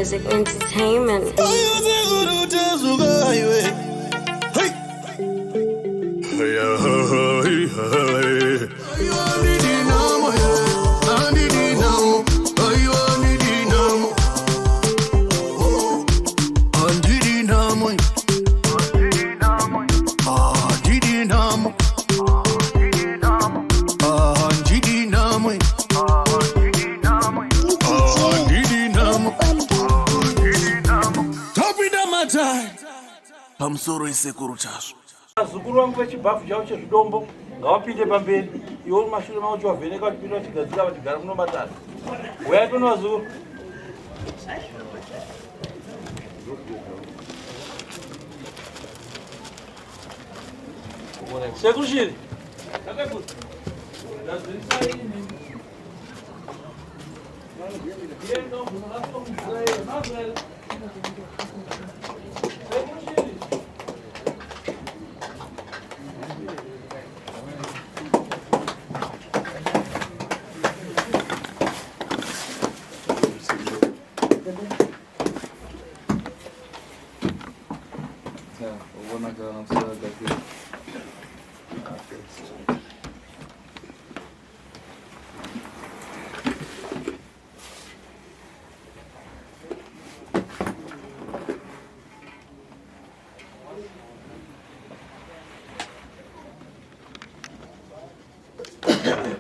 Music Entertainment. Pamusoro isekuru chazvo. Vazukuru vangu vechibhafu chavo chezvidombo ngavapinde pamberi, iwe uri mashure mavo uchivavheneka vachipinda vachigadzira vachigara muno matare. Huyai kuno vazukuru. Sekuru Shiri.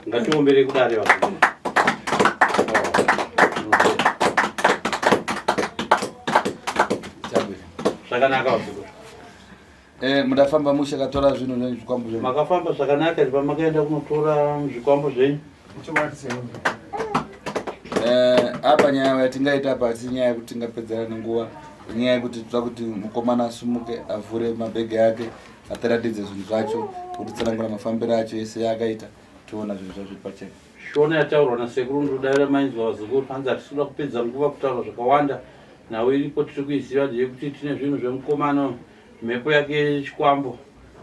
Ngatiombere kudare vanhu. Zvakanaka vazukuru. Eh, mudafamba mushe katora zvinhu zvenyu zvikwambo zvenyu. Makafamba zvakanaka pamakaenda kunotora zvikwambo zvenyu. Eh, apa nyaya yatingaita apa asi nyaya yekuti tingapedzerane nguva nyaya yekuti toda kuti mukomana asumuke avhure mabhegi ake atiratidze zvinhu zvacho kutitsanangura mafambiro acho ese yaakaita tiona zvinhu zvacho zviri pachena. Shona yataurwa nasekuru ndodavira mainzwa vazukuru hanzi hatisi kuda kupedza nguva kutaura zvakawanda nhau iripo tiri kuiziva ndeyekuti tine zvinhu zvemukomana mhepo yake yechikwambo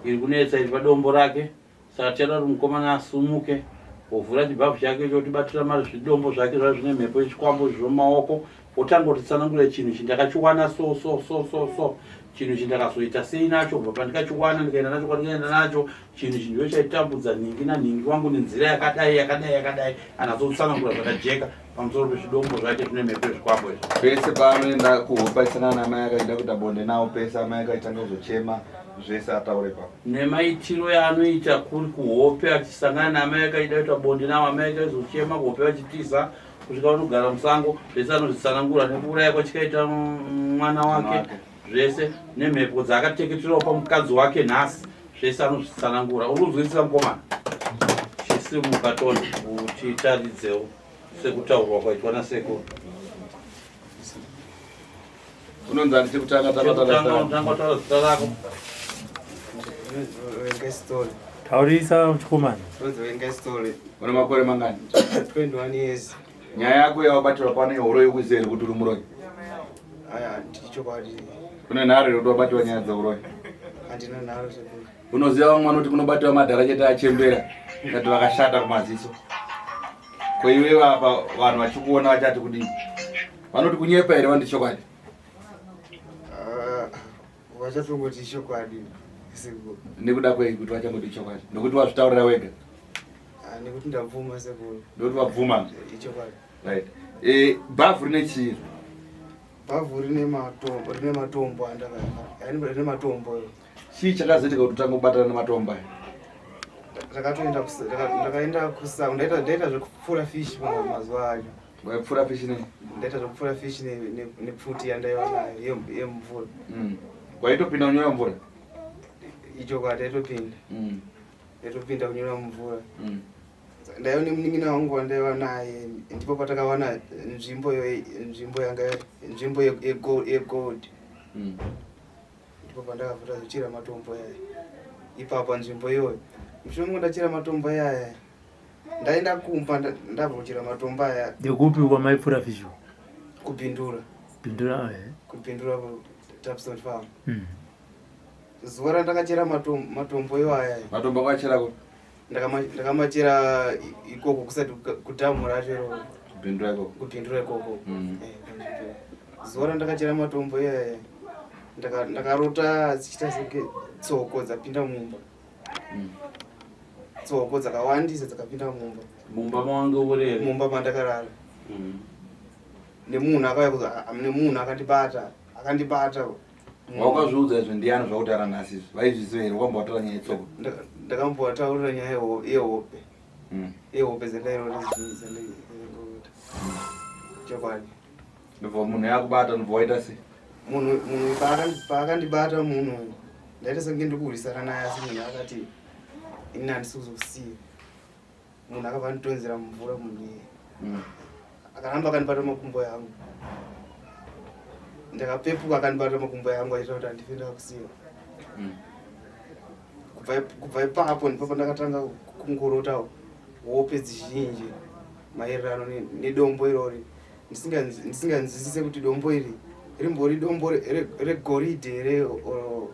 iri kunetsa iri padombo rake saka tichada kuti mukomana asumuke ovhura chibhavhu chake chotibatira mari zvidombo zvake zvava zvine mhepo yechikwambo izvo mumaoko otanga kutitsanangurira chinhu ichi ndakachiwana so so so so so chinhu ichi ndakazoita sei nacho kubva pandikachiwana ndikaenda nacho kwandikaenda nacho chinhu ichi ndiyo chaitambudza nhingi nanhingi wangu nenzira yakadai yakadai yakadai anatsotsanangura zvakajeka pamusoro pezvidombo zvake zvine mhepo yezvikwambo izvi pese paanoenda kuhope achisangana naamai akaenda kuita bonde nawo pese amai akaitanga kuzochema zvese ataure ipapo nemaitiro yaanoita kuri kuhope achisangana naamai akaida kuita bonde nawo amai akaizochema kuhope vachitiza kusvika vanogara musango zvese anozvitsanangura nekuuraya kwachikaita mwana wake zvese nemhepo dzaakateketerawo pamukadzi wake nhasi zvese anozvitsanangura uri kunzwisisa mukomana chisimuka toni utitaridzewo sekutaurwa kwaitwa nasekuru Unonzani chekutanga tanga taura zita rako. Taurisa chikomana. Une makore mangani? 21 years. Nyaya yako yawabatirwa pano ihoro yekuziva here kuti uri muroyi? Aya, chokwadi. Une nharo here kuti wabatirwa nyaya dzeuroyi? Handina nharo sekuru. Unoziva vamwe vanoti kunobatiwa madhara chete achembera kati vakashata kumaziso. Ko iwewe apa vanhu vachikuona vachati kudii? Vanoti kunyepa here vanoti chokwadi? Ah, vachatongoti chokwadi sekuru. Nekuda kwei kuti vachangoti chokwadi? Nekuti wazvitaurira wega? Ah, nekuti ndabvuma sekuru. Nekuti wabvuma? Ichokwadi. Right. Eh, bhavhu rine chii? Bhavhu rine matombo, rine matombo andaka rine matombo. Chii chakazoitika kuti utange kubatana nematombo aya? Ndakatoenda ndakaenda kusango ndaita ndaita zvekupfura fish mazuva acho. Waipfura fish nei? Ndaita zvekupfura fish nepfuti yandaiva nayo yemvura. Mm. Waitopinda kunyora mvura? Ichokwadi ndaitopinda. Mm. Ndaitopinda kunyora mvura. Mm. Ndaiva nemunin'ina wangu wandaiva naye ndipo patakawana nzvimbo nzvimbo yanga nzvimbo yegold. Mm. Ndipo pandakavhura zochera matombo yaya. Ipapo nzvimbo iyoyo. Mushure mekunge ndachera matombo yaya ndaenda kumba ndabva kuchera matombo aya. Ndekupi kwamaipfura fish? Kubindura. Bindura eh. Kubindura Tapstone Farm. Mm. Zuva randakachera matombo iwaya. Matombo akachera ku? Ndakamachera ikoko kusati kudhamu racho iroro. Kubindura ikoko. Kubindura ikoko. Mm. Eh, Zuva randakachera matombo iyaya ndakarota dzichiita senge tsoko dzapinda mumba. Tsoko dzakawandisa dzakapinda mumba. Mumba mawange urere? Mumba mandakarara. Nemunhu akauya nemunhu akandibata, akandibata. Wakazviudza izvo ndiani zvakutaura nhasi izvi? Vaizviziva here? Wakambovataura nyaya yetsoko? Ndakambovataurira nyaya yehope. Yehope dzandairota zhinji dzandairota. Chokwadi. Ndobva munhu yakubata ndobva waita sei? Munhu munhu paakandibata munhu uyu ndaita senge ndikurwisana naye asi munhu akati ini handisi kuzokusiya. Munhu akabva anditonzera mumvura munhu iye. Akaramba akandibata makumbo yangu. Ndakapepuka akandibata makumbo yangu achiita kuti handife ndakakusiya. Kubva ipapo ndipo pandakatanga kungorota hope dzizhinji maererano nedombo irori. Ndisinganzwisise kuti dombo iri rimbori dombo regoridhe here or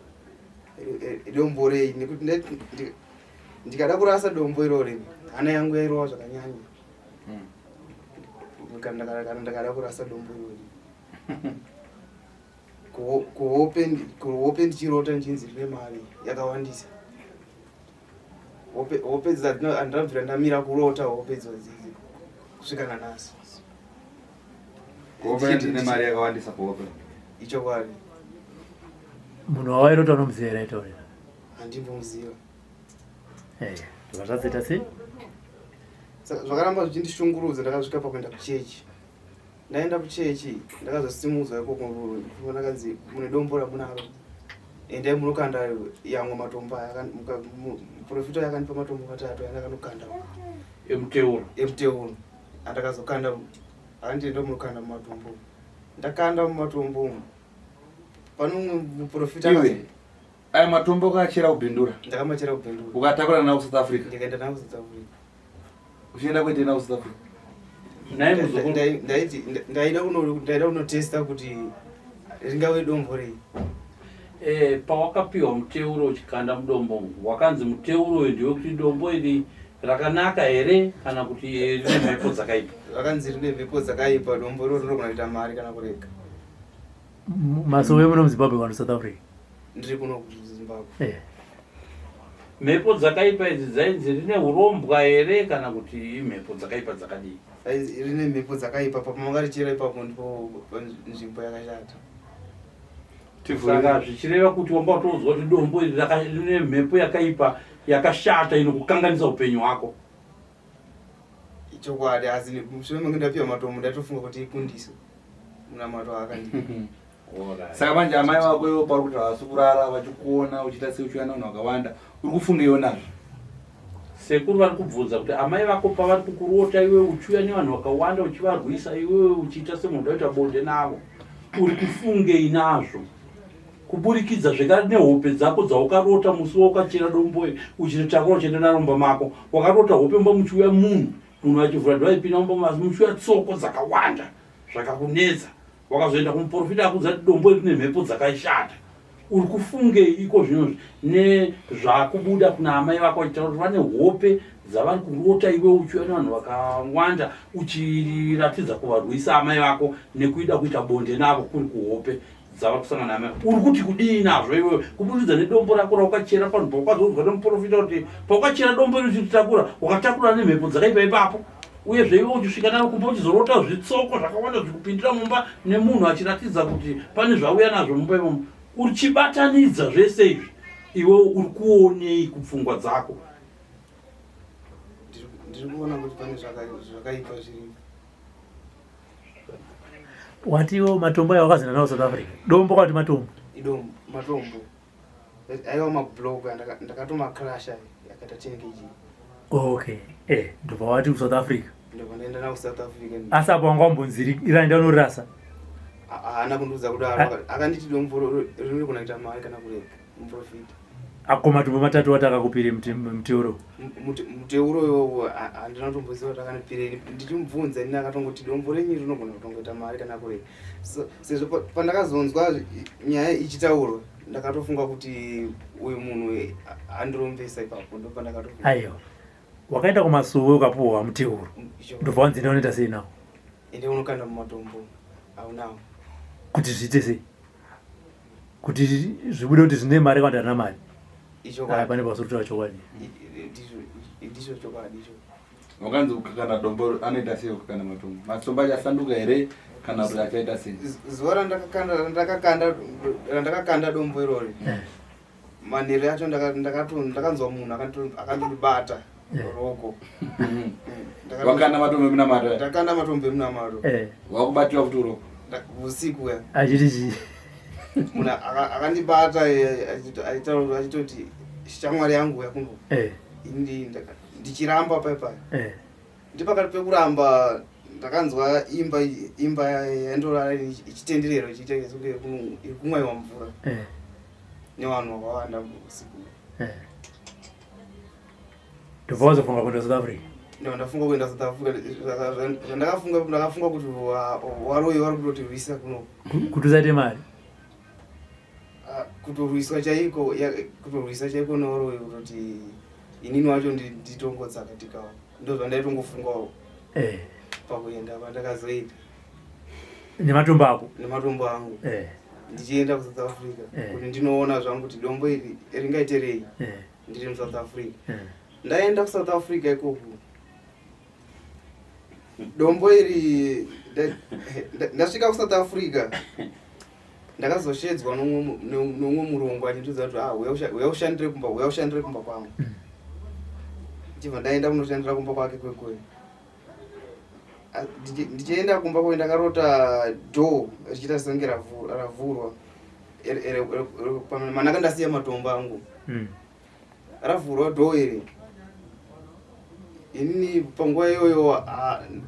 dombo rei, nekuti ndikada kurasa dombo irori hana yangu yairova zvakanyanya. Kana ndakada kurasa dombo irori. Kuhope ndichirota ndichinzi ndine mari yakawandisa. Hope dzandinobvira ndamira kurota hope idzodzi kusvika nanhasi. Kuhope ndine mari yakawandisa kuhope. Ichokwadi. Munhu wawairota unomuziva here aitaurira? Handimbomuziva. Ndobva zvazoita sei? Saka zvakaramba zvichindishungurudza ndakasvika pakuenda kuchechi. Ndaenda kuchechi ndakazosimudzwa ikoko ndakanzi mune dombo ramunaro. Endai munokanda yamwe matombo aya, muprofita uya akandipa matombo matatu aya ndakanokanda. Emuteuro. Emuteuro. Andakazokanda akanditi enda munokanda mumatombo. Ndakanda mumatombo umu. Pane umwe muprofita Iwe, aya matombo ukachera kuBindura? Ndakamachera kuBindura. Ukatakura nawo kuSouth Africa? Ndikaenda nawo kuSouth Africa. Uchienda kuitei nawo kuSouth Africa? Naye muzukuru. Ndaida kunotesta kuti ringave dombo rei. Pawakapiwa muteuro uchikanda mudombo umu, wakanzi muteuro uyu ndewekuti dombo iri rakanaka here kana kuti rine mhepo dzakaipa? Rakanzi rine mhepo dzakaipa, dombo iro rinogona kuita mari kana kurega. Masowe muno muZimbabwe kana South Africa? Ndiri kuno kuZimbabwe. Mhepo dzakaipa idzi dzainzi rine urombwa here kana kuti imhepo dzakaipa dzakadii? Dzainzi rine mhepo dzakaipa, pamakarichera ipapo ndipo nzvimbo yakashata. Saka zvichireva kuti wanga watoudzwa kuti dombo iri rine mhepo yakaipa yakashata inokukanganisa upenyu hwako. Chokwadi, asi mushure menge ndapiwa matombo ndatofunga kuti ikundiso munamato akandipa. Saka manje amai vako ivo pauri kuti havasi kurara vachikuona uchiita sei uchiuya nevanhu vakawanda, uri kufungeiwo nazvo? Sekuru vari kubvunza kuti amai vako pavari kukurota iwe uchiuya nevanhu vakawanda uchivarwisa iwewe uchiita semunhu uda kuita bonde navo, uri kufungei nazvo? Kuburikidza zvekare nehope dzako dzaukarota musi waukachera dombo iri uchiritakura uchienda naro mumba mako, wakarota hope mumba muchiuya munhu, munhu achivhura dhiwa aipinda mumba asi muchiuya tsoko dzakawanda zvakakunetsa. Wakazoenda kumuporofita akuudza kuti dombo iri rine mhepo dzakashata. Uri kufungei iko zvino nezvakubuda kuna amai vako vachitaura kuti vane hope dzavari kurota iwe uchiuya nevanhu vakawanda uchiratidza kuvarwisa amai vako nekuida kuita bonde navo kuri kuhope dzavari kusangana naamai. Uri kuti kudii nazvo iwewe kuburikidza nedombo rako raukachera panhu paukazoudzwa nemuporofita kuti paukachera dombo iri uchitakura wakatakura nemhepo dzakaipa ipapo. Uyezve iwe uchisvika naro kumba uchizorota zvitsoko zvakawanda zvikupindira mumba nemunhu achiratidza kuti pane zvauya nazvo mumba imomo. Uchibatanidza zvese izvi iwe uri kuonei kupfungwa dzako? Ndiri kuona kuti pane zvakaipa zviripo. Watiwo matombo ayo wakazoenda nawo South Africa. Dombo kwati matombo? Idombo, matombo. Aiwa mablock ndakatomakrasha akaita 10 kg. Okay. Ndobva wati kuSouth Africa. Ndobva ndaenda nawo kuSouth Africa. Asi apo wanga wambonzi iraenda unorasa? Haana kundiudza kudaro. Akanditi dombo rinogona kuita mari kana kurega muprofita. Ako matombo matatu wati akakupire muteuro? Muteuro iwowo handina kutomboziva kuti akandipirei. Ndichimubvunza ini akatongoti dombo renyu rinogona kutongoita mari kana kurega. So, sezvo pandakazonzwa nyaya ichitaurwa ndakatofunga kuti uyu munhu andirombesa ipapo, ndo pandakatofunga. Aiwa, wakaenda kumasuwe ukapuhwa muteuro, ndobva wanzi enda unoita sei nawo? Ende unokanda mumatombo aunawo. Kuti zviite sei? Kuti zvibude kuti zvine mari kana kuti harina mari. Ichokwadi. Pane pausiri kutaura chokwadi. Ndizvo chokwadi icho. Wakanzi ukakanda dombo anoita sei ukakanda matombo? Matombo achasanduka here kana kuti achaita sei? Zuva randakakanda randakakanda randakakanda dombo irori. Eh. Manheru acho ndakanzwa munhu akandibata eh. ruoko. Wakanda matombo emunamato? Ndakanda matombo emunamato. Eh. Wakubatiwa kuti uroko? Usiku ya. Achiti chii? Munhu akandibata achitoti shamwari yangu yakuno. Eh. Ini ndichiramba paipai. Eh. Ndipakati pekuramba ndakanzwa imba imba yandorara ichitenderera ichiita sekunge iri kumwaiwa mvura. Eh. Nevanhu vakawanda usiku. Eh. Ndobva wazofunga kuenda South Africa? Ndobva ndafunga kuenda South Africa. Zvandakafunga ndakafunga kuti waroyi vari kutotirwisa kuno. Kuti usaite mari? Ah, kutorwiswa chaiko, kutorwisa chaiko newaroyi kutoti inini wacho nditongotsakatikawo. Ndozvandaitongofungawo. Eh. Pakuenda pandakazoita. Nematombo ako? Nematombo angu. Eh. Ndichienda kuSouth Africa eh. kuti ndinoona zvangu kuti dombo iri ringaiterei. Eh. Ndiri muSouth Africa. Eh. Ndaenda kuSouth Africa ikoko. Dombo iri ndasvika kuSouth Africa. Ndakazoshedzwa nomumwe murungu achindiudza kuti ah, uya ushandire kumba, uya ushandire kumba kwangu. Ndichibva ndaenda kunoshandira kumba kwake kwekwe. Ndichienda kumba kwake ndakarota door richiita senge ravhurwa. Manaka ndasiya matombo angu. Ravhurwa door iri. Inini panguva iyoyo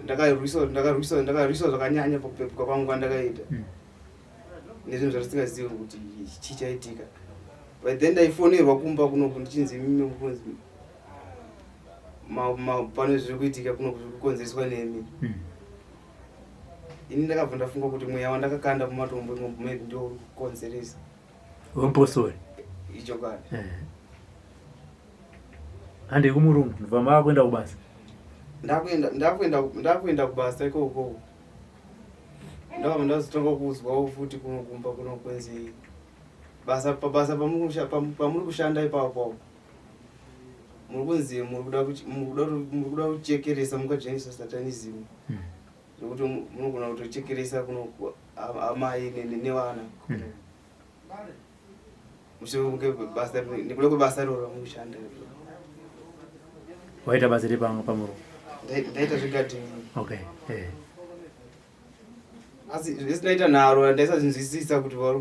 ndakarwiswa, ndakarwiswa, ndakarwiswa zvakanyanya pakupepuka kwangu kwandakaita. Nezvinhu zvatisingazivi kuti chii chaitika. But then ndaifonerwa kumba kunoku ndichinzi imimi kunzi pane zviri kuitika kunoku zviri kukonzereswa nemi. Ini ndakabva ndafunga kuti mweya wandakakanda mumatombo imomo maybe ndiwo uri kukonzeresa. Wemupostori? Ichokwadi. Eh. Handei kumurungu, ndobva makuenda kubasa. Ndakuenda kubasa ikoko. Ndakabva ndazotanga kuudzwawo futi kuno kumba kuno kunzi basa pabasa pamuri kushanda ipapo muri kunzi muri kuda kuchekeresa mukajoinisa satanism. Zvekuti munogona kutochekeresa kuno amai nevana. Mushure mekunge basa nekuda kwebasa iroro ramukushanda. Waita basa repamwe pamurungu? Ndaita zvegardening. Okay. Eh. Asi zvese ndaita nharo ndaisazvinzwisisa kuti vari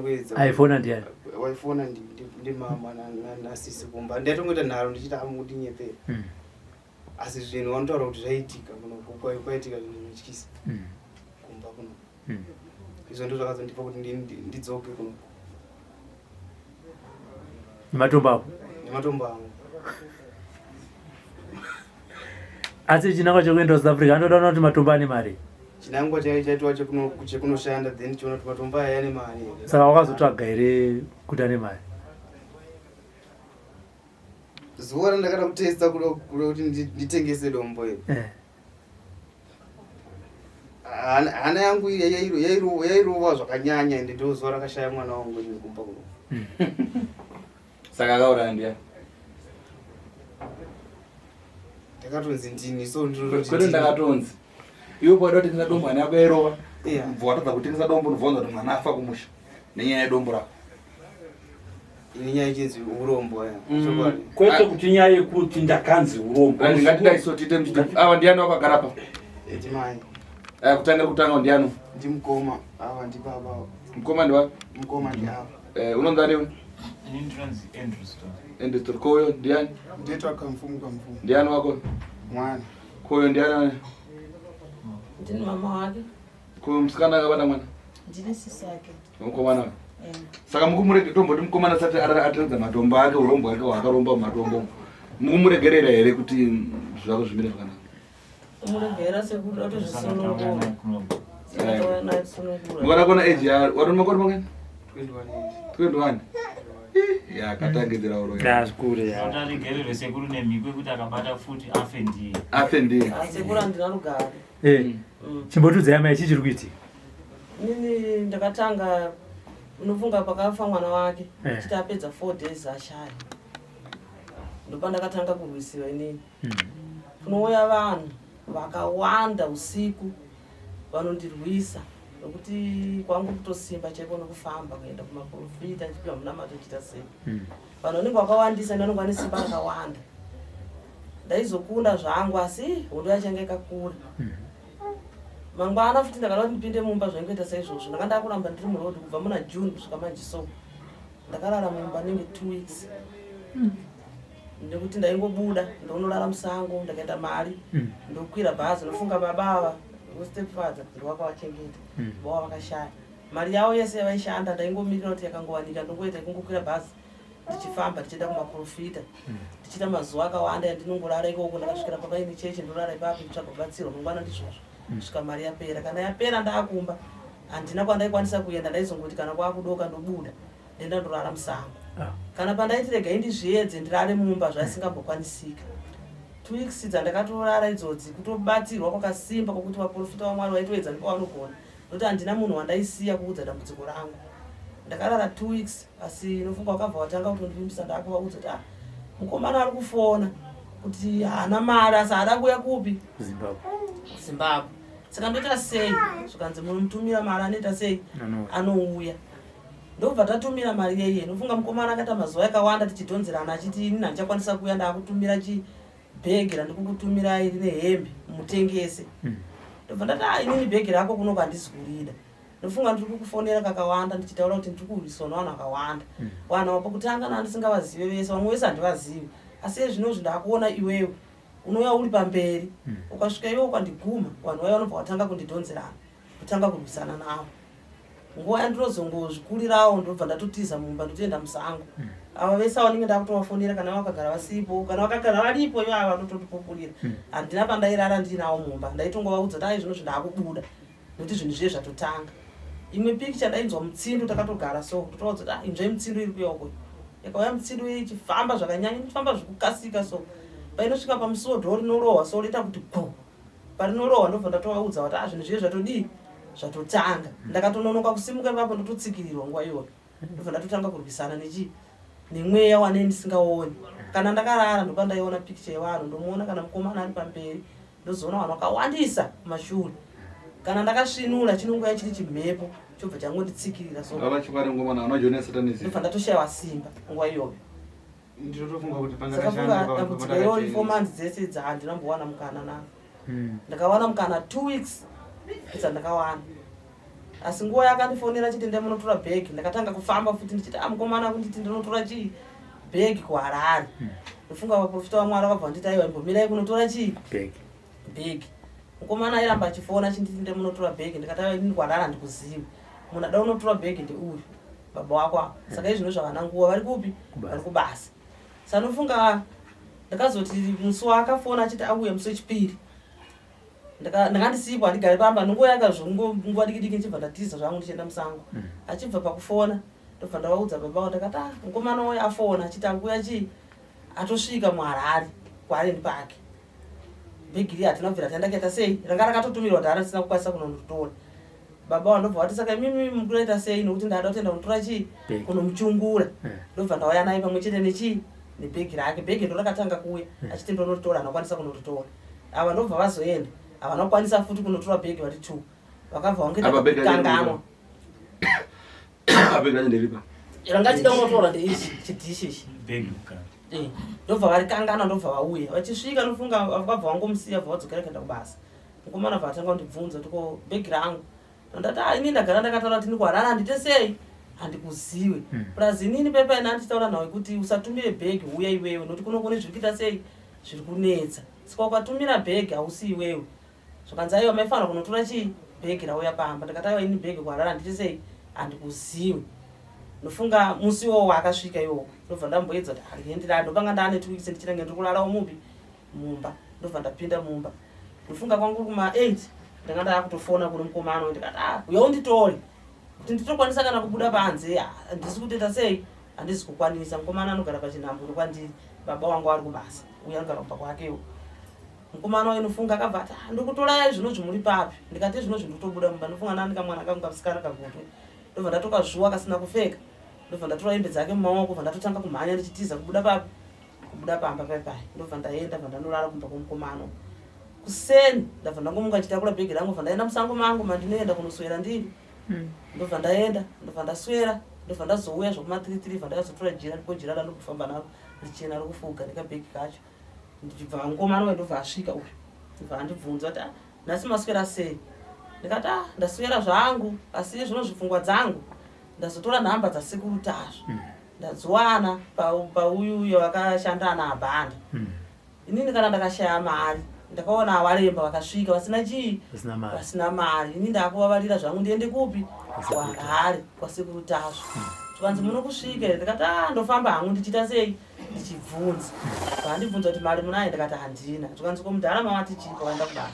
kuedza. Aifona ndiani? Waifona ndimama nasisi kumba. Ndaitongoita nharo ndichiti amukundinyepera. Asi zvinhu vanotaura kuti zvaitika kuno kwaitika zvinhu zvinotyisa. Kumba kuno. Izvo ndizvo zvakazondipa kuti ndidzoke kuno. Nematombo ako? Nematombo angu. Asi chinangwa chekuenda kuSouth Africa anoda kuona kuti matombo ane mari? Chinangwa chaitwa chekunoshanda then chiona kuti matombo aya ane mari. Saka wakazotsvaga here kuti ane mari? Zuva randakada kutesta kuda kuti nditengese dombo iri. Eh. Hana yangu yairova zvakanyanya ende ndo zuva rakashaya mwana wangu ini kumba kuno. Saka akauraya ndiani? Ndakatonzi ndini so ndinototi Kwete ndini. ndakatonzi. Iwe paida kutengesa dombo hana yako yairova. Yeah. Ubva watadza kutengesa dombo unobva wanzwa kuti mwana afa kumusha nenyaya yedombo rako. Ini nyaya yechinzi urombo aya. Chokwadi. Kwete kuti nyaya yekuti ndakanzi urombo. Ngatidai so tiite muchiti ava ndiani wakagara pa? Ndimai. Aya kutangira kutanga ndiani? Ndimukoma, ava ndibaba. Mukoma ndiwa? Mukoma ndi ava. Eh, unonzi ani iwe? Ini ndinonzi Andrew Stone. Andrew Stone. Koyo ndiani? Nditwa Kamfumu Kamfumu. Ndiani wako? Mwana. Koyo ndiani? Ndini mama wake. Koyo musikana akabata mwana? Ndini sisi yake. Mukomana. Eh. Saka mukumurege tomboti mukomana asati ataridza matombo ake urombo hwake hwaakaromba mumatombo. Mukumuregerera here kuti zvako zvimire zvakanaka? Kumuregerera sekuda kutozvisunungura. Mukada kuona age ya wari makore mangani? 21 years. 21. Ih, ya katangidzira uroyi. Ya, zvikuru, ya. Kuti aregererwe sekuru nemhiko yekuti akabata futi afe ndiye. Afe ndiye. Sekuru handina rugare. Eh. Chimbotiudzai amai chii chiri kuitika? Inini ndakatanga unofunga pakafa mwana wake eh. Chiti apedza 4 days ashaya. Ndopandakatanga kurwisiwa inini. Kunouya vanhu vakawanda usiku vanondirwisa nokuti kwangu kutosimba chaiko nokufamba kuenda kumaprofita ndichipiwa munamato chiita sei. Vanhu vanenge vakawandisa ndi vanenge vane simba rakawanda. Ndaizokunda zvangu asi hondo yacho yanga yakakura. Mangwana futi ndakada kuti ndipinde mumba zvaingoita saizvozvo. Ndanga ndakuramba ndiri muroad kubva muna June kusvika manje so. Ndakarara mumba nenge 2 weeks. Nekuti ndaingobuda ndonorara musango ndakaita mari ndokwira bhazi ndofunga baba ava stepfather ndowakavachengeta baba vakashaya. Mari yavo yese yavaishanda ndaingomirira kuti yakangowanika ndongoita kungokwira bhazi ndichifamba ndichienda kumaprofita ndichiita mazuva akawanda yandinongorara ikoko ndakasvikira papaine chechi ndorara ipapo nditsvaga kubatsirwa mangwana ndizvozvo kusvika mari yapera. Kana yapera ndaakumba handina kwandaikwanisa kuenda ndaizongoti kana kwakudoka ndobuda ndoenda ndorara musango. Kana pandaiti regai ndizviedze ndirare mumba zvaisingambokwanisika. 2 weeks dzandakatorara idzodzi kutobatsirwa kwakasimba kwokuti vaprofita vaMwari vaitoedza nepavanogona nokuti handina munhu wandaisiya kuudza dambudziko rangu. Ndakarara 2 weeks asi nofunga wakabva watanga kutondivimbisa ndakuvaudza kuti ah, mukomana ari kufona kuti haana mari asi haada kuuya kupi Zimbabwe. Zimbabwe. Saka ndoita sei? Zvikanzi munomutumira mari anoita sei? Anouya. Ndobva tatumira mari yeye. Nofunga mukomana akaita mazuva akawanda tichidhonzerana achiti ini handichakwanisa kuuya ndakutumira chi bhegi randikukutumirai rine hembe mutengese. Ndobva ndati ah inini bhegi rako kuno handisi kurida. Ndofunga ndiri kukufonera kakawanda ndichitaura kuti ndiri kurwiswa nevanhu vakawanda. Vanhu ava pokutanga nandisingavazive vese, vamwe vese handivazivi. Asi ezvinozvi ndakuona iwewe unouya uri pamberi. Ukasvika iwe ukandiguma, vanhu vaya vanobva vatanga kundidhonzerana, kutanga kurwisana navo. Nguva yandinozongozvikurirawo ndobva ndatotiza mumba ndotoenda musango. Ava vese ava ndinenge ndakutovafonera kana vakagara vasipo, kana vakagara varipo ivo ava vanotondipupurira. Handina pandairara ndinawo mumba, ndaitongovaudza kuti ai zvinozvi ndakubuda nokuti zvinhu zviye zvatotanga. Imwe pikicha ndainzwa mutsindo takatogara so, ndotovaudza kuti ah inzvai mutsindo iri kuuya uko. Yakauya mutsindo iye ichifamba zvakanyanya, inofamba zvekukasika so. Painosvika pamusuwo dhoo rinorohwa so roita kuti gu. Parinorohwa ndobva ndatovaudza kuti ah zvinhu zviye zvatodii zvatotanga. Ndakatononoka kusimuka ipapo ndototsikirirwa nguva iyoyo. Ndobva ndatotanga kurwisana nechii nemweya wane ndisingaoni. Kana ndakarara ndopandaiona pikicha yevanhu ndomuona kana mukomana ari pamberi ndozoona vanhu vakawandisa kumashure. Kana ndakasvinura chinongouya chiri chimhepo chobva changonditsikirira so. Ngava chokwadi mukomana unojoina satanism. Ndobva ndatoshaiwa simba nguva iyoyo. Ndinotofunga kuti Saka funga dambudziko irori 4 months dzese idzi handina kumbowana mukana navo. Ndakawana mukana 2 weeks idza ndakawana. Asi nguva yakandifonera chiti ndai munotora bhegi ndakatanga kufamba futi ndichiti ah mukomana kunditi ndinotora chii bhegi kuHarare. Ndofunga vaprofita vaMwari vakabva vanditi aiwa imbomirai kunotora chii Bhegi. Bhegi. Mukomana airamba achifona achinditi ndai munotora bhegi ndikati aiwa inini kuHarare handikuzivi. Munhu ada kunotora bhegi ndeuyu baba wako ava. Saka izvino zvavana nguva vari kupi? Vari kubasa. Saka ndofunga ndakazoti musi waakafona achiti auya musi wechipiri. Ndanga ndisipo handigari pamba ndongouya kazvongo nguva diki diki ndichibva ndatiza zvangu ndichienda musango. Achibva pakufona ndobva ndavaudza baba vangu ndakati ah mukomana uya afona achiti ari kuuya chii atosvika muHarare kuAllen Park. Bhegi riya hatina kubvira taenda kuita sei ranga rakatotumirwa dhara tisina kukwanisa kunonditora. Baba vangu ndobva vati saka imimi mukunoita sei nokuti ndada kutoenda kunotora chii kunomuchungura. Ndobva ndauya naye pamwe chete nechii nebhegi rake. Bhegi ndo rakatanga kuuya achiti ndonoritora haana kukwanisa kunoritora. Ava ndobva vazoenda havana kukwanisa futi kunotora bhegi vari 2 vakabva vangoita Apa bhegi racho kukanganwa. Apa bhegi racho nderipa? Ranga achida kunotora ndeichi chidhishi ichi. Bhegi mukati. Ndobva varikanganwa ndobva vauya. Vachisvika ndofunga vakabva vangomusiya bva vadzokera kuenda kubasa. Mukomana bva atanga kundibvunza kuti ko bhegi rangu. Ndati ah ini ndagara ndakataura kuti ndikuHarare handite sei handikuziwe. Plus inini pepa ina ndichitaura nawe kuti usatumire bhegi uya iwewe nokuti kuno kune zviri kuita sei zviri kunetsa. Saka ukatumira bhegi hausi iwewe. Zvakanzi aiwa maifanira kunotora chii bhegi rauya pamba. Ndikati aiwa ini bhegi kuHarare handite sei handikuziwe. Ndofunga musi iwowo waakasvika iwowo ndobva ndamboedza kuti handiendirani ndopanga ndaane 2 weeks ndichinenge ndiri kurarawo mupi mumba ndobva ndapinda mumba. Ndofunga kwangu kuma 8 ndanga ndaakutofona kune mukomana uyu ndikati ah uya unditore kuti nditokwanisa kana kubuda panze handisi kutoita sei handisi kukwanisa. Mukomana anogara pachinhamburo kwandiri baba wangu ari kubasa uye anogara kumba kwakewo. Mukomana wayo nofunga akabva ati ah, ndikutorai zvinozvi muri papi? Ndikati zvinozvi ndikutobuda mumba ndofunga nani kamwana kangu kamusikana kagotwe. Ndobva ndatokazvuwa kasina kupfeka. Ndobva ndatora hembe dzake mumaoko bva ndatotanga kumhanya ndichitiza kubuda papi? Kubuda pamba pai pai. Ndobva ndaenda bva ndanorara kumba kwemukomana. Kuseni ndabva ndangomuka ndichitakura bhegi rangu bva ndaenda musango mangu mandinoenda kunoswera ndiri. Ndobva ndaenda ndobva ndaswera ndobva ndazouya zvekuma 3 3 bva ndakazotora jira ndiko jira randokufamba naro richena rokufuga nekabhegi kacho. Ndichibva mukomana uyu ndobva asvika uyu ndobva andibvunza kuti ah, nhasi maswera sei ndikati ah, ndaswera zvangu asi zvino zvipfungwa dzangu ndazotora nhamba dzasekuru Tasvu ndadziwana pauyu uyo vakashanda ana abhanda Inini kana ndakashaya mari ndakaona awaremba vakasvika vasina chii vasina mari ini ndakuvavarira zvangu ndiende kupi kuharare kwasekuru Tasvu zvikanzi muno kusvika here ndikati a ah, ndofamba hangu ndichiita sei ndichibvunza vandibvunza kuti mari munayo ndikati handina zvikanzi ko mudhara mawati chii pavaenda kubasa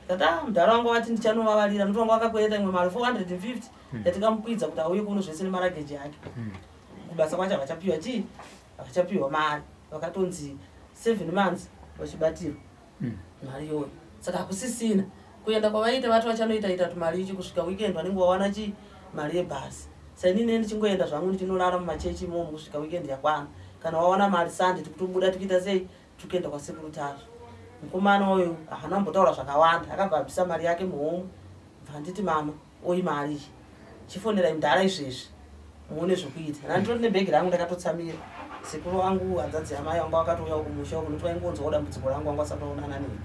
ndikati a ah, mudhara wanga wati ndichanovavarira nokuti wanga wakakwereta imwe mari 450 yatikamukwidza kuti auye kuno zvese nemarageji ake kubasa kwacho havachapiwa chii havachapiwa mari vakatonzi seven months vachibatirwa mari iyoyo saka hakusisina kuenda kwavaita vati vachanoita ita tumari ichi kusvika weekend vanenge vawana chi mari yebhasi sainini ndichingoenda zvangu ndichinorara mumachechi imomo kusvika weekend yakwana kana wawana mari sunday tikutobuda tikuita sei tikuenda kwasekuru Tasvu mukomana uyu haana kumbotaura zvakawanda akabva abvisa mari yake muhomwe bva nditi mama Oyi mari iyi. Chifonerai mudhara izvezvi muone zvekuita. Ndanditori nebhegi rangu ndakatotsamira. Sekuru vangu hanzvadzi yamai vanga vakatouyawo kumusha uko nekuti vaingonzwawo dambudziko rangu vanga vasati vaonana neni.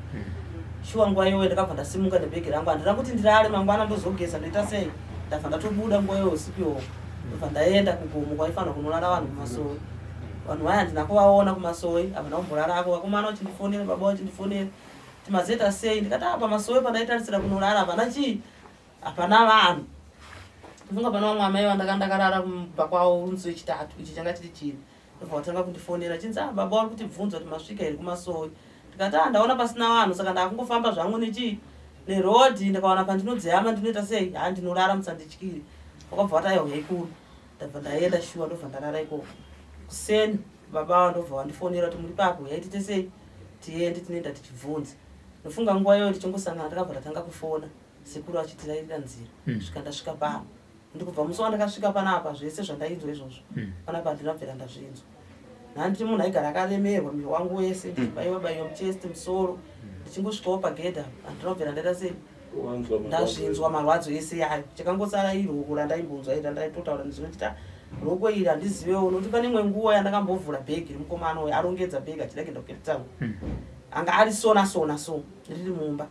Shuwa nguva iyoyo ndakabva ndasimuka nebhegi rangu handina kuti ndirare mangwana ndozogeza ndoita sei. Ndabva ndatobuda nguva iyoyo usiku iwowo. Ndobva ndaenda kugomo kwaifanira kunorara vanhu kumasowe. Vanhu vaya handina kuvaona kumasowe havana kumborarako. Vakomana vachindifonera baba vachindifonera kuti mazoita sei ndikati apa masowe pandaitarisira kunorara hapana chii hapana vanhu ndofunga pane vamwe amai vandanga ndakarara kumba kwavo musi wechitatu ichi changa chiri chini ndobva vatanga kundifonera chinzi ah baba vari kutibvunza kuti masvika here kumasowe ndikati ah ndaona pasina vanhu saka ndakungofamba zvangu nechii nerodhi ndikawana pandinodzeyama ndinoita sei ha ndinorara musandityire vakabva vati aiwa hekuru ndabva ndaenda shuwa ndobva ndarara ikoko kuseni baba ava ndobva vandifonera kuti muri papi huyai tiite sei tiende tinoenda tichibvunza ndofunga nguva iyoyo tichingosangana takabva tatanga kufona sekuru achitirairira nzira hmm. svika ndasvika pano ndikubva musi wandakasvika panapa zvese zvandainzwa izvozvo hmm. panapa handina bvira ndazvinzwa nhandiri munhu aigara akaremerwa muviri wangu wese hmm. ndichibaiwa baiwa muchest musoro ndichingosvikawo pagedha handina bvira ndaita sei ndazvinzwa marwadzo ese yayo chakangosara iroko randaimbonzwa iri randaitotaura ndizvinochita roko iri handizivewo nokuti pane imwe nguva yandakambovhura bhegi remukomana uyo arongedza bhegi achida kuenda kucape town anga ari sona sona so riri mumba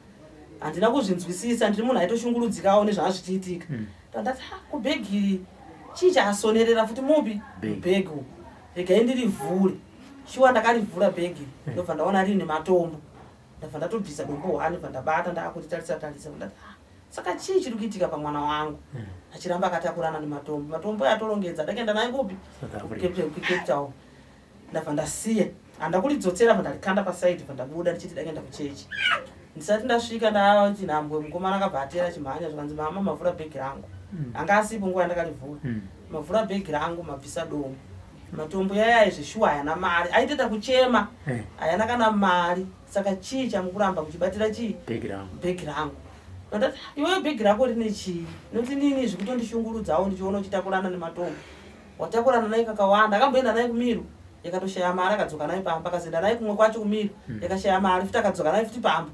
handina kuzvinzwisisa ndiri munhu aitoshungurudzikawo nezvanga zvichiitika hmm. ndati ah, kubhegi iri chii chaasonerera futi mupi bhegi umu regai ndirivhure shuwa ndakarivhura bhegi hmm. ndobva ndaona riine matombo ndabva ndatobvisa dombo hwani bva ndabata ndakuritarisa tarisa ndati ah, saka chii chiri kuitika pamwana wangu hmm. achiramba akatakurana nematombo matombo atorongedza ndakaenda naye kupi kucape town ndabva ndasiya handakuridzosera bva ndarikanda pasaidi bva ndabuda ndichiti ndakaenda kuchechi ndisati ndasvika ndachinhambwe mukomana akabva atera chimhanya zvikanzi mama mavhura bhegi rangu hmm. anga asipo nguva yandakarivhura hmm. mavhura bhegi rangu mabvisa dombo matombo yaya zveshuwa hayana mari aitoita kuchema eh. hayana kana mari saka chii chamukuramba muchibatira chii bhegi rangu ndati iwewe bhegi rako rine chii nokuti nini zvikutondishungurudzawo ndichiona uchitakurana nematombo Watakurana naye kakawanda akamboenda naye kumiru yakatoshaya mari akadzoka naye pamba akazoenda naye kumwe kwacho kumiru mm. yakashaya mari futi akadzoka naye futi pamba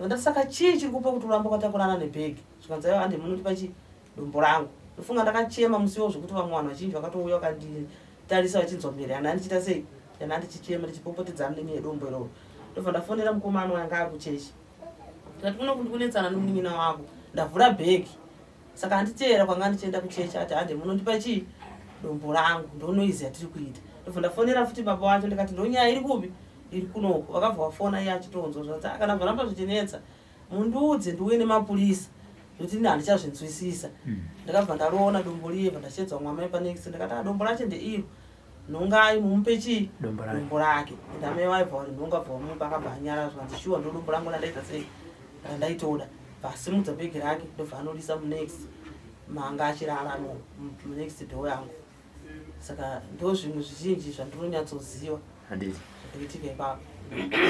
ndati saka chii chiri kupa kuti uramba kwatakurana nebhegi zvikanzi aiwa ande munondipa chii dombo rangu ndofunga ndakachema musi iwo zvekuti vamwe vanhu vazhinji vakatouya vakanditarisa vachinzwa mberi yana ndichiita sei yana ndichichema ndichipopotedzana nenyaya yedombo iroro ndobva ndafonera mukomana wanga ari kuchechi ndikati kuno kundikunetsana nomunin'ina wako ndavhura bhegi Saka anditeera kwanga ndichienda kuchechi ati hande munondipa chii dombo rangu ndonoizi yatiri kuita ndobva ndafonera futi baba wacho ndikati ndonyaya iri kupi iri kunoko vakabva vafona iye achitonzwa zvanzi ah, kana zvaramba zvichinetsa mundiudze ndiuye nemapurisa nokuti ini handichazvinzwisisa hmm. ndakabva ndaroona dombo riye bva ndashedza umwe amai panext ndakati ah, dombo racho ndeiro nhongai mumupe chii dombo rake and amai vaibva vari nhonga bva vamupa akabva anyara zvanzi shuwa ndo dombo rangu randaita sei randaitoda bvasimudza bhegi rake ndobva anorisa munext manga achirara no munext door yangu saka ndo zvimwe zvizhinji zvandinonyatsoziva handiti zvikuitika ipapo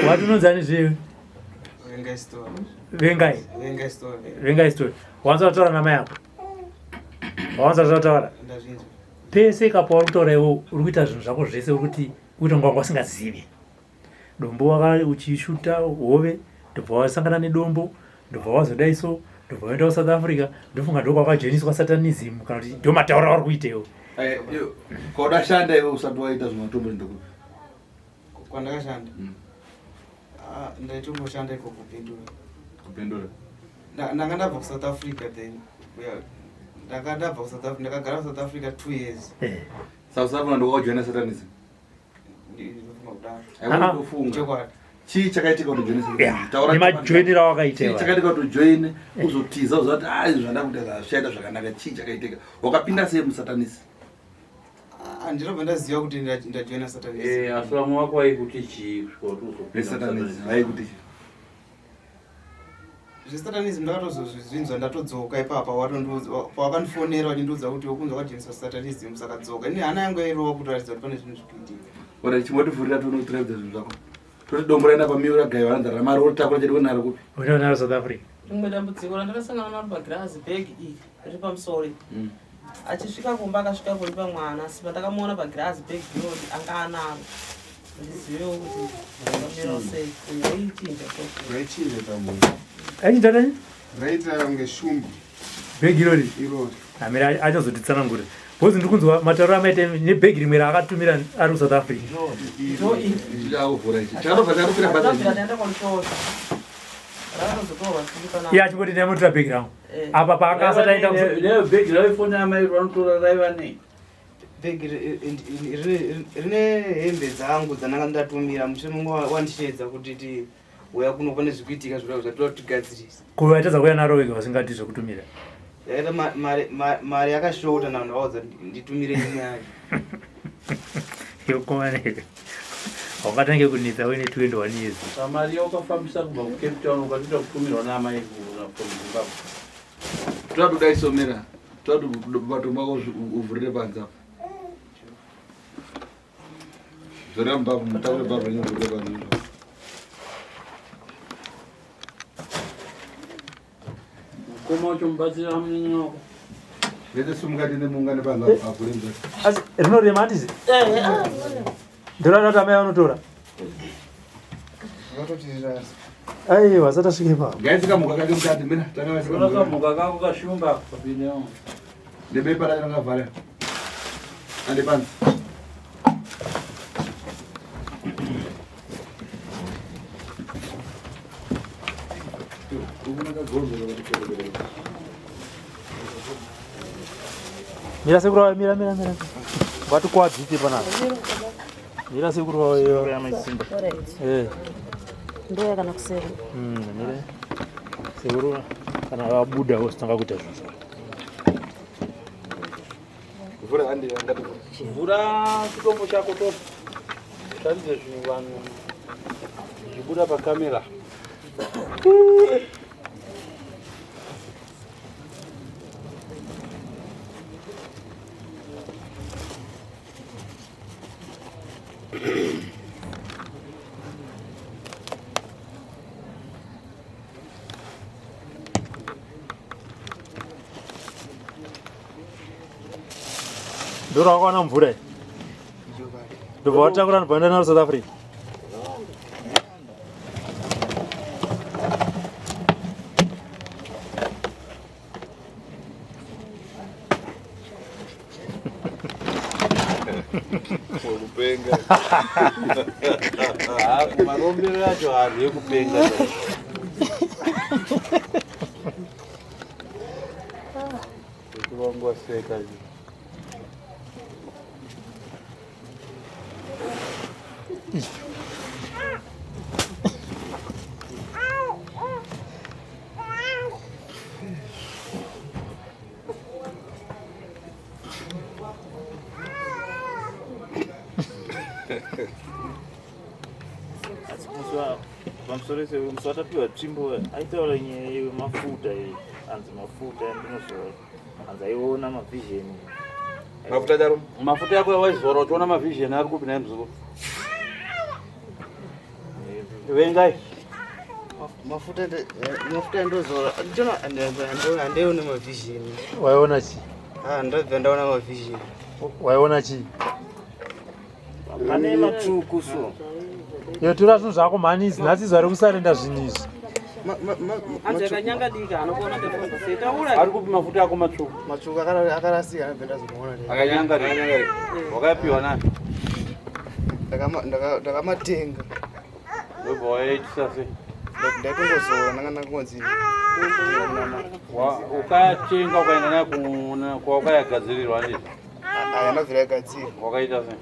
wati unonzani zvewe? Vengai. Vengai story. Wanza kutaura namai ako. Wanza kutaura. Pese kapo uri kutaura iwe uri kuita zvinhu zvako zvese uri kuti kuita kunga wanga usingazivi. Dombo waka uchishuta hove ndobva wasangana nedombo ndobva wazodai so ndobva waenda kusouth Africa ndofunga ndokwakajoiniswa satanism kana kuti ndomataura auri kuita iwe. Eh, Kwaudashanda iwe usati waita zvematombo ndokupi? Kwandakashanda? Mm. Ah, ndaitomboshanda iko kupindura. Kupindura. Ndanga ndabva kuSouth Africa then. Ndanga ndabva kuSouth Africa, ndakagara kuSouth Africa 2 years. Eh. South Africa ndokwakajoina satanism. Chokwadi. Chii chakaitika kuti ujoine satanism? Taura nemajoinero awakaita. Chii chakaitika kuti ujoine uzotiza uzati ah izvi zvandakuita zvachaita zvakanaka chii chakaitika? Wakapinda sei musatanism? Handinobva ndaziva kuti ndajoina satanism. Eh, asi vamwe vako vaikuti chii kusvika kuti uzopinda Nesatanism vaikuti chii? Zvesatanism ndakatozozvinzwa ndatodzoka ipapa watondiudza pawakandifonera wachindiudza kuti wokunzwa kwajoiniswa satanism saka dzoka. Ini hana yangu yairova kutoratidza kuti pane zvinhu zvikuitika. Ora chimbotivhurira tione kutiratidza zvinhu zvako. Toti dombo raenda pamiura gaiwa ranzi ramari wotakura chete naro kupi? Unoenda naro South Africa. Rimwe dambudziko randakasangana naro pagirazi bag iri riri pamusoro iri. Mm. Achisvika kumba akasvika kuripa mwana asi pandakamuona pagirazi bag irori anga anaro. Ndizivewo kuti zvakamirawo sei. Raichinja so. Raichinja tambo. Aichinja tani? Raita kunge shumba. Bhegi irori? Irori. Amira achazotitsanangurira. Because ndiri kunzwa matauro amaita nebhegi rimwe raakatumira ari kuSouth Africa. Chakuvhura ichi. Chakatobva chakatopira basa. Ndaenda kwamutosa. Rakatozotorwa chiri panapa. Iye achingoti ndaimotora bhegi rangu. Eh. Apa paanga asati aenda kuSouth Neyo bhegi raifoni amai vanotora raiva nei? Bhegi rine hembe dzangu dzandanga ndatumira mushe mungu wandisheedza kuti ti uya kuno pane zvikuitika zviro zvatoda kuti tigadzirise. Ko vaitadza kuuya naro vega vasingadi zvekutumira. Yakaita mari yakashota navanhu vaudza nditumire imwe yacho. Yokomaneka. Wakatange kunetsa uine 21 years. Mari yaukafambisa kubva kuCape Town ukatoita kutumirwa naamai from Zimbabwe. Toda kuda isomera. Toda matombo ako uvhurire panze apa. Zorera mubhavhu, mutakure bhavhu renyu uvhurire panze. Mukoma wacho mubatsira munin'ina wako. Vese sumuka tiende muungane panze apa avhure mubhavhu. Asi rinorema atizi? Eh, ah, rinorema. Ndorada kuti amai vanotora. Vakatotirasa. Aiwa, asati asvika ipapo. Ngaisika mhuka kake mukati, mira, tanga vaisika mhuka. Tora kamhuka kako kashumba kapindewo. Nebepa racho rakavhara. Ande panze. Mira sekuru wayo, mira mira mira. Vatikwadzise panapa. Mira sekuru wayo. Eh. Ndoya kana kuseri. Mira. Sekuru kana vabuda vositanga kuita zvinhu zvavo. Vhura handi angati. Vhura chitombo chako to. Taridze zvinhu vanhu zvichibuda pakamera. Ndoro wakawana mvura iyi. Ndobva watakura ndobva waenda naro South Africa. Kupenga. Marombero acho haari ekupenga. Kuti vangu vaseka. Asi pamusoro musi watapiwa tsvimbo aitaura nyaya yemafuta iyi, anzi mafuta andinozora, anzi aiona mavision. Mafuta charo? Mafuta yako yawaizora uchiona mavision ari kupi naye muzukuru? Vengai. Mafuta mafuta ndozora. Ndichona handione mavision. Waiona chii? Ah, ndabva ndaona mavision. Waiona chii? Pane matsvuku so. Iyo tora zvinhu zvako mhani izvi nhasi zuva rekusarenda zvinhu izvi. Ari kupi mafuta ako matsvuku? Matsvuku akarasika anobva ndazomaona. Akanyanga akanyanga. Wakapiwa nani? Ndakamatenga. Wobva waitisa sei? Ndaitongozora ndanga ndakangonzi ukayatenga ukaenda nayo kwawakayagadzirirwa handiti? Aya ndabvira yagadzirwa. Wakaita sei?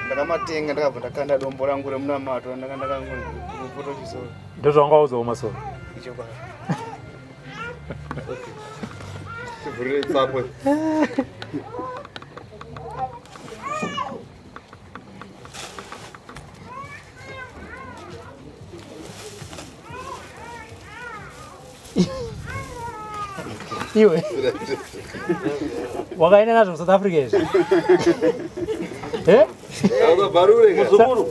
Ndakamatenga ndakabva ndakanda dombo rangu remunamato ndanga ndakangopoto chisoro. Ndozvawanga waudzwa kumasoro? Ichokwadi. Tivhurire tsapwe. Iwe wakaenda nazvo kusouth africa izvi Eh? Muzukuru,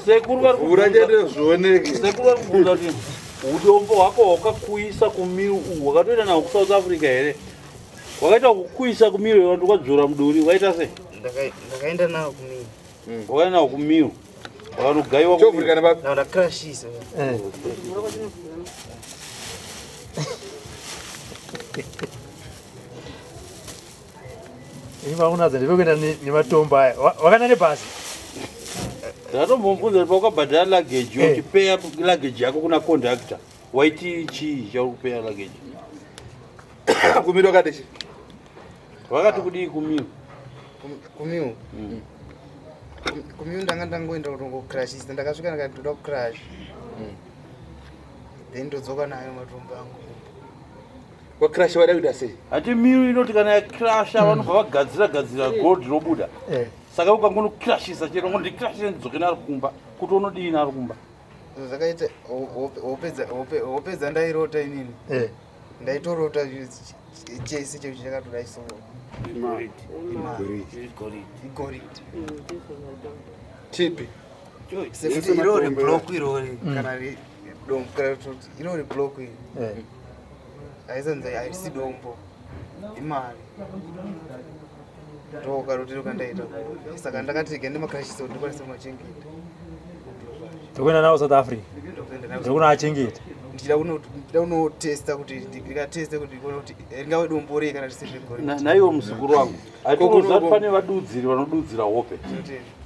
sekuru vari zvioneke. Sekuru vari kubvunza kuti udombo hwako hwakakuisa kumiru uhu wakatoenda nahwo kusouth africa here? Wakaita kukuisa kumiru here ndokadzora muduri wakaita sei? Ndakaenda nawo kumiru. Wakaenda nawo kumiru. Wakanogaiwa Chovhurika nepapi? Ndakrashisa. Eh. Ini vakunatsa ndepekuenda nematombo aya. Wakaenda nebhasi? Ndatombomubvunza kuti paukabhadhara luggage uchipeya luggage yako kuna conductor waiti chii chauri kupeya luggage? Kumiro wakati chii? Vakati kudii kumiru? Kumiru? Kumiru ndanga ndangoenda kutongokrashisa ndakasvika ndikati ndoda kucrash. Then ndodzoka nayo matombo angu. Wakrasha wada kuita sei? Hati miru inoti kana yakrasha vanobva vagadzira gadzira gold robuda. Saka ukangonokrashisa chero ngondicrashise ndidzoke naro kumba kuti unodii naro kumba. Zvakaita hope dzandairota inini. Ndaitorota chese cheuchi chakatoda isoro. Igoridhe. Chipi? Sekuti irori block irori kana dombo kana kuti irori block iri. Haisanzi haisi dombo. Imari. Ndokarotero kandaita. Saka ndakati rega ndimakrashisa kuti ndikwanise kumachengeta. Ndokuenda nawo South Africa. Ndokunoachengeta. Ndichida kunotesta kuti ndikateste kuti ndikuone kuti ringave dombo rei kana risiri regoridhe. Naiwo muzukuru wangu. Hatikuziva kuti pane vadudziri vanodudzira hope.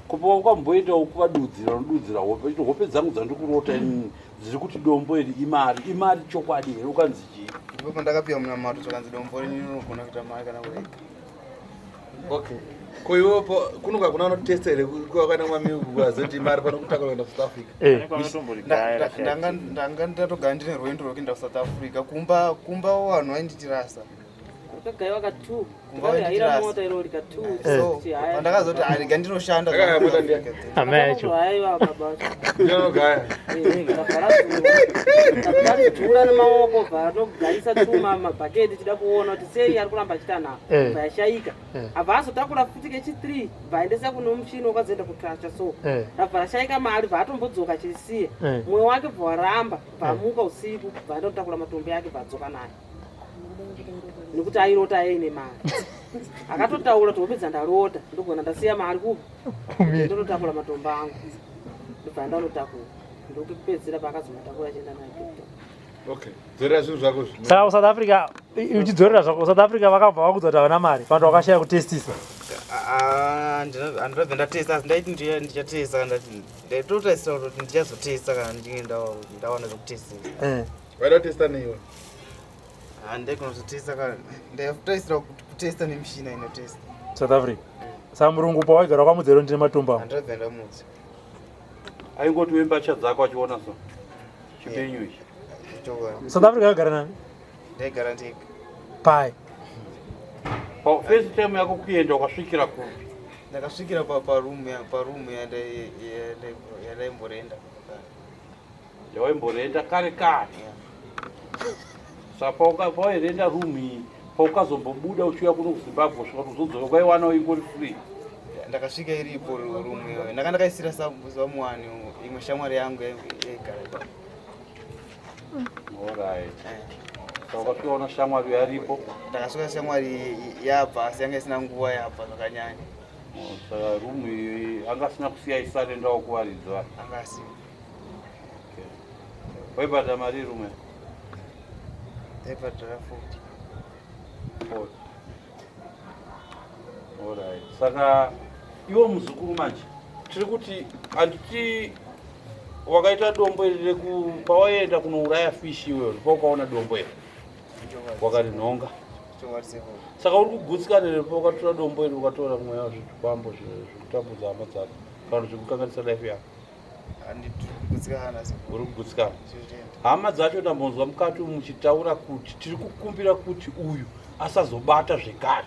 Kupa wakamboendawo kuvadudziri vanodudzira hope. Kuti hope dzangu dzandikurota inini dziri kuti dombo iri imari. Imari chokwadi here ukanzi chii? Ndipo pandakapiwa munamato zvakanzi dombo renyu rinogona kuita mari kana kurega. Okay. Ko iwe kunoka kuna unotesta here kwakaenda kumamiu azoti mari pano kutakura kuenda kuSouth Africa? Ndanga ndatogara ndine rwendo rwekuenda kuSouth Africa. Kumba kumba vanhu vainditirasa. Akagaiwa ka 2. Kumba vainditirasa. Mota irori ka 2. So pandakazoti ah, rega ndinoshanda. Akagaya mota ndiani? Amai acho. Aiwa baba. Ndinogaya. Tabva nemaoko bva atogaisa tuma mabhaketi tida kuona kuti sei ari kuramba achiita nhamo. Bva yashaika. Abva azotakura futi kechi 3 bva aendesa kune muchini wakazoenda kutrasha so. Rabva rashaika mari bva atombodzoka achisiya. Mwoyo wake bva waramba bva amuka usiku bva aenda kutakura matombo yake bva adzoka nayo. Nekuti airota aine mari. Akatotaura kuti hope dzandarota ndogona ndasiya mari kupi ndototakura matombo angu. Ndobva ndanotakura. Ndokupedzisira paakazomatakura achienda naye Cape Town. Okay. Dzorera zvinhu zvako izvi. Saka kuSouth Africa uchidzorera zvako South Africa vakabva vakudza kuti havana mari vanhu vakashaya kutestisa. Handinabva ndatesta asi ndaiti ndichatesta kana ndati ndaitotarisira kuti ndichazotesta kana ndichinge ndawana zvekutestisa. Waida kutesta neiwe? Handaigona kuzotesta kana ndaitarisira kutesta nemishina inotesta. South Africa. Saka murungu pawaigara wakamudzera ndine matombo angu. Handinabva ndamudza. Aingoti wembatya dzako achiona so. Chipenyu ichi. South Africa yakagara nani? Ndaigara ndega. Pai. Pa first time yako kuenda wakasvikira kupi? Ndakasvikira pa room pa room yandaimborenda. Yawaimborenda kare kare. Saka pawairenda room iyi paukazombobuda uchiuya kuno kuZimbabwe kusvika kuti uzodzoka kwaiwanawo ingori free. Ndakasvika iripo room iyoyo. Ndanga ndakaisira someone imwe shamwari yangu yaigara ipapo. Alright. Saka wakasvika una shamwari yaripo? Ndakasvika shamwari yabva asi yanga isina nguva yabva zvakanyanya. Oh, saka room iyi anga asina kusiya isarendawo kuvaridzi vayo? Anga asina. Okay. Waibhadhara mari room iyi? Taibhadhara 40. 40. Alright. Saka iwo muzukuru manje tiri kuti handiti wakaita dombo iri reku pawaienda kunouraya fish iwewe ndipo ukaona dombo iri wakarinhonga saka uri kugutsikana here pawakatora dombo iri ukatora mweya wezvikwambo zvekutambudza hama dzako kana zvekukanganisa life yako uri kugutsikana hama dzacho ndambonzwa mukati umu muchitaura kuti tiri kukumbira kuti uyu asazobata zvekare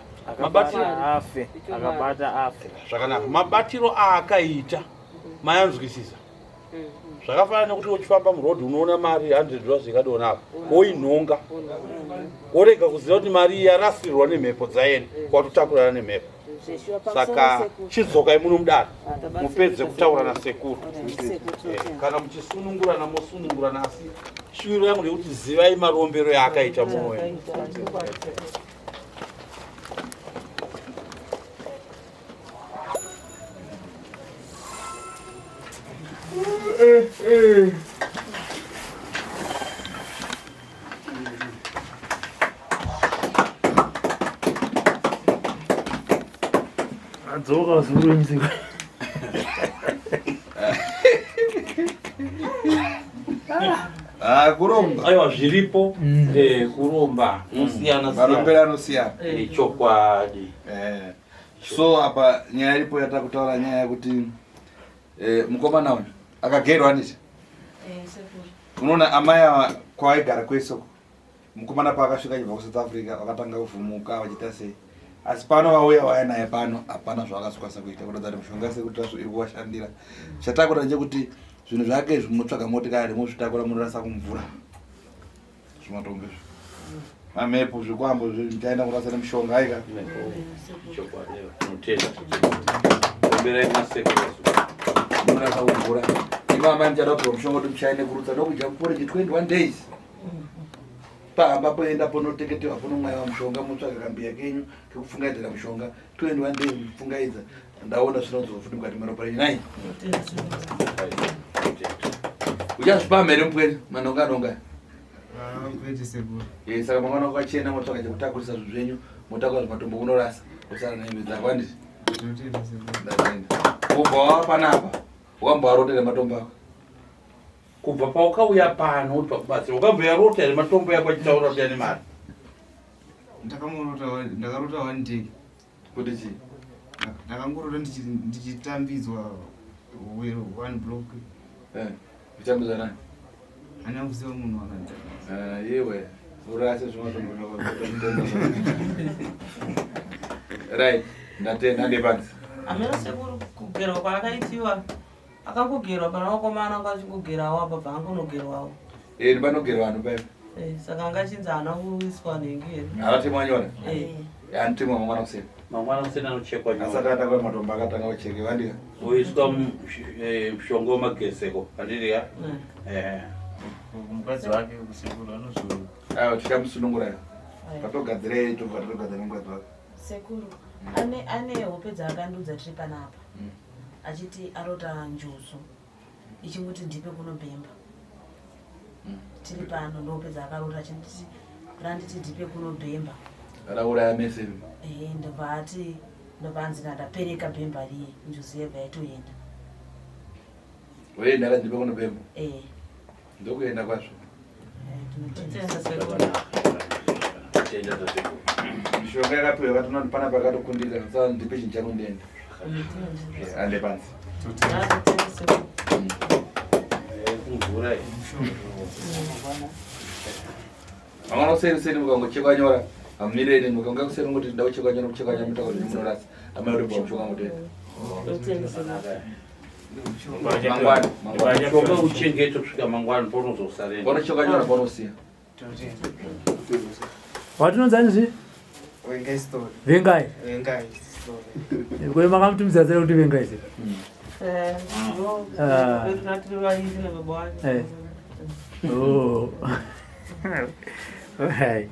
afe akabata afe zvakanaka mabatiro aakaita mayanzwisisa zvakafanana nekuti uchifamba muroad unoona mari 100 dollars ikadona apa woinhonga worega kuziva kuti mari iyi yarasirwa nemhepo dzaenda watotakurana nemhepo saka chidzokai muno mudare ah, mupedze kutaura nasekuru eh, kana muchisunungurana mosunungurana asi shuviro yangu ndeyekuti zivai marombero yaakaita muno wenyu Adzoka zuru nziko. Ah, kuromba. Aiwa zviripo eh kuromba nosiyana siyana. Marombero anosiyana. Eh, chokwadi. Eh. So apa nyaya iripo yatakutaura nyaya yekuti eh, mukomana uyu akagerwa handiti? Eh, sekuru. Unoona amai ava kwavaigara kwese uko mukomana paakasvika achibva kuSouth Africa vakatanga kuvhumuka vachiita sei asi pano vauya vauya naye pano hapana zvavakazokwanisa kuita kuratidza kuti mishonga sekuti iri kuvashandira chatakuita ndechekuti zvinhu zvake izvi munotsvaga motikari mozvitakura munorasa kumvura zvimatombo izvi mamhepo zvikwambo zvichaenda kurasa nemishonga aika munorasa kumvura imama muchada kupiwa mushonga kuti muchaende kurutsa nokudya muporiji 21 days pahamba poenda ponoteketewa ponomwaiwa mushonga motsvaga kambiya kenyu kekupfungaidzira mushonga 21 days muchipfungaidza ndaona zvinodzoka futi mukati meropa renyu nai uchazvipamha here mupwere manonga nonga eh, saka mangwana kwachena motsvaka chekutakurisa zvinhu zvenyu motakura zvimatombo kunorasa osara nehembe dzako handiti kubva wava panapa wakamboarota nematombo ako kubva paukauya pano uri pakubatsira ukamboyarota here matombo yako achitaura kuti ane mari ndakamurota ndakarota one day kuti chii ndakangorota ndichitambidzwa one block eh, kutambidzwa nani handina kuziva munhu akanditambidza eh, iwe urase zvinotombo right ndatenda ndepanzi ameno sekuru kugerwa kwaakaitiwa Akangogerwa pana vakomana anga achingogerawo apa bva angonogerwawo. Eh, ndipanogerwa vanhu paipa. Eh, saka anga achinzi haana kuiswa nhengi here? Havatemwa nyora? Eh. Anotemwa mangwana kuseni. Mangwana kuseni anochekwa nyora. Asati atakura matombo akatanga kuchekewa andika. Oiswa eh, mushonga wemagezeko andiri ya? Eh. Eh. Mukadzi wake kusekuru anozo. Ayo tichamusunungura. Patogadzirei tobva tatogadzira nemukadzi wake. Sekuru, ane ane hope dzaakandudza tiri panapa. Achiti arota njuzu ichingoti ndipe kunobhemba tiri pano ndopedza akarota achinditi randiti ndipe kunobhemba rauraya mese ehe ndobva ati ndobva anzi ndapereka bhemba riye njuzu yebva yatoenda oenda akandipe kunobhemba ehe ndokuenda kwazvo mishonga yakapiwa yakatoona kuti pana pakatokundika saka ndipe chinhu changu ndiende ande pansi mangwana kuseni seni mukangochekwa nyora hamumireni mukanga kuseni ngoti ndida kuchekwa nyora kuchekwa nyora mutaura kuti munorasa amai uripo mushonga mutenda Mangwana, mangwana. Mushonga uchengete kusvika mangwana paunozosarenda. Paunochekwa nyora paunosiya. Watinonzani zvi? Vengai story. Vengai. Vengai story. Kwe makamutumidza zita rekuti Vengai sei? Eh, Ah. no, Eh. Oh. Alright.